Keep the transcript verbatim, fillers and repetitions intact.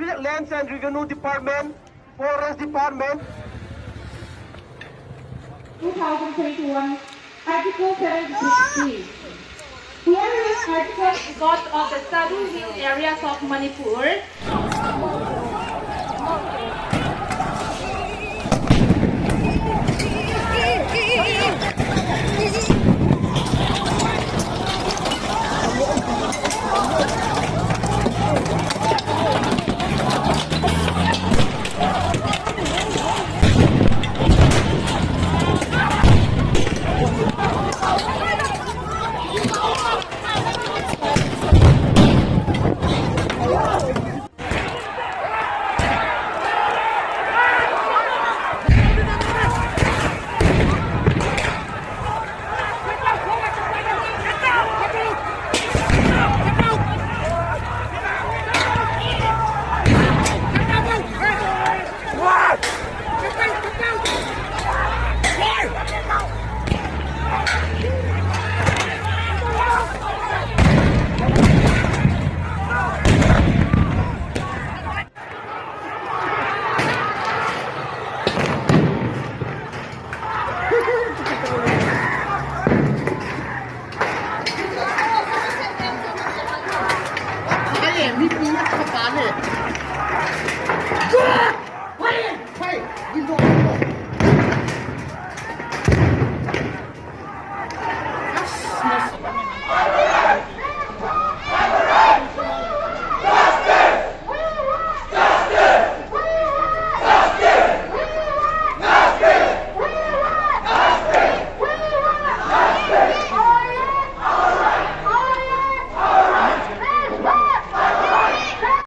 Lands and Revenue Department, Forest Department, two thousand twenty-one, Article seventy-six C. Whereas Article Because of the Scheduled Hill Areas of Manipur,